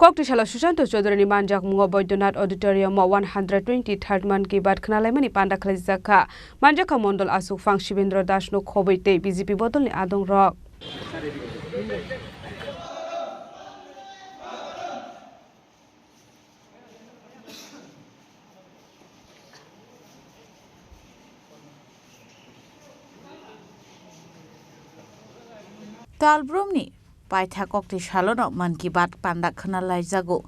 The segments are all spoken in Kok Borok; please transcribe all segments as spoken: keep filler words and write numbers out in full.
Koktisalo Sushanta Chaudhary ni manjakmungo Baidyanath Auditorium o one hundred twenty-third Mann Ki Baat khwnalaimani panda khwlaijak kha. Manjakha Mondol Aswk Phang Shibendra Das no khobwi tei B J P bodol ni adong rok. Talbrumni paitha kokti salono Mann Ki Baat panda khwnalaijago.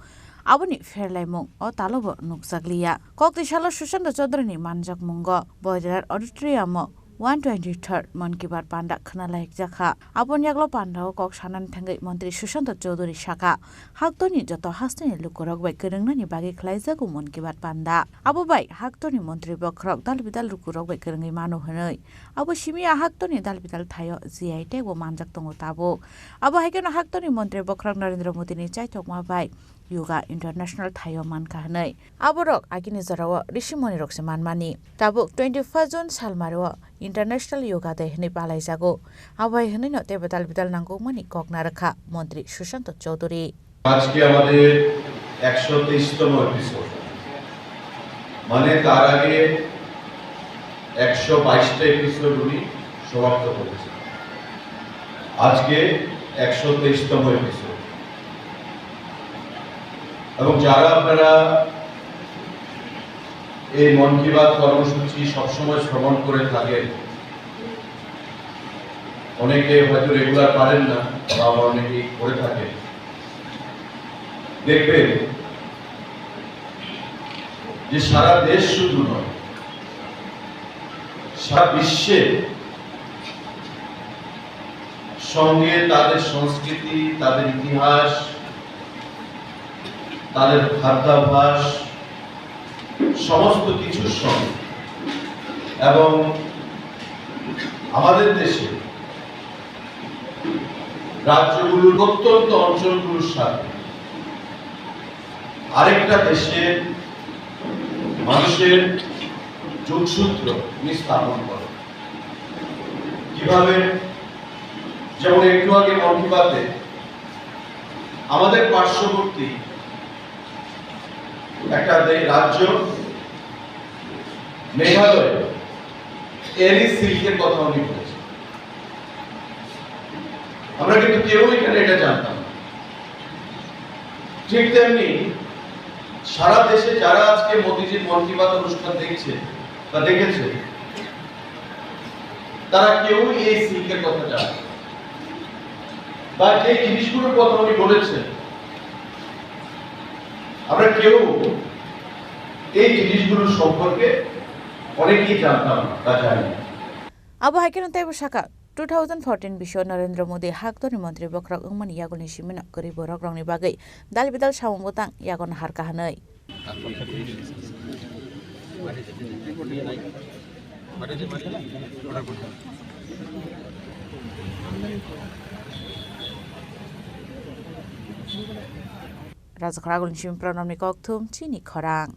Aboni pherlaimung o talobo nukjakliya. Kokti salo Sushanta Chaudhary ni manjakmungo Boidarar Auditorium o one twenty-third Mann Ki Baat panda khwnalaijak kha. Aboni yaglo panda o kok sanani thangwi Montri Sushanta Chaudhary sakha, Haktorni joto hasteni lukurok bai kwrwngnani bagwi khwlaijago Mann Ki Baat panda. Abo bai haktorni montri bokhorok dal bidal lukurok bai kwrwngwi mano hwnwi. Abo simi a haktorni dal bidal thaio G I tag bo manjak tongo tabuk. Abo hai kheno haktorni montri bokhorok Narendra Modi ni chaithokma bai Yoga International thaio mankha hwnwi. Aborok agini jorao Rishi Muni rok se manmani. Tabuk twenty-first June salmario International Yoga Day hwnwi palaijago. Abo hai hwnwino teibo dal bidal nangkukmani kok narwkha Montri Sushanta Chaudhary. আজকে আমাদের একশো তেইশতম এপিসোড, মানে তার আগে একশো বাইশটা এপিসোড উনি সমাপ্ত করেছেন। আজকে একশো তেইশতম এপিসোড। এবং যারা আপনারা এই মন কি বাত কর্মসূচি সবসময় শ্রবণ করে থাকেন, অনেকে হয়তো রেগুলার পারেন না, বা আবার অনেকেই করে থাকেন, দেখবেন যে সারা দেশ শুধু নয়, সারা বিশ্বে সঙ্গে তাদের সংস্কৃতি, তাদের ইতিহাস, তাদের খাদ্যাভ্যাস, সমস্ত কিছুর সঙ্গে এবং আমাদের দেশে রাজ্যগুলোর প্রত্যন্ত অঞ্চলগুলোর সাথে আরেকটা দেশের মানুষের যোগসূত্র তিনি স্থাপন করেন। কিভাবে? যেমন একটু আগে মন কি বাতে আমাদের পার্শ্ববর্তী একটা দে-, রাজ্য মেঘালয় এরি সিল্কের কথা উনি বলেছেন। আমরা কিন্তু কেউ এখানে এটা জানতাম না। ঠিক তেমনি সারা দেশে যারা আজকে মোদিজির মন কি বাত অনুষ্ঠান দেখছে বা দেখেছে, তারা কেউই এই সিল্কের কথা জানে না। বা যে জিনিসগুলোর কথা উনি বলেছেন, আমরা কেউ এই জিনিসগুলোর সম্পর্কে অনেকেই জানতাম না বা জানি না। Abo hai kheno teibo sakha, two thousand fourteen bisio Narendra Modi haktorni montri bokhorok wngmani yagulni simino kwrwi borok rokni bagwi dal bidal samung bwtang yago naharkha hwnwi. Rajakhor Agulni simi Pranamni kokthum chini khorang.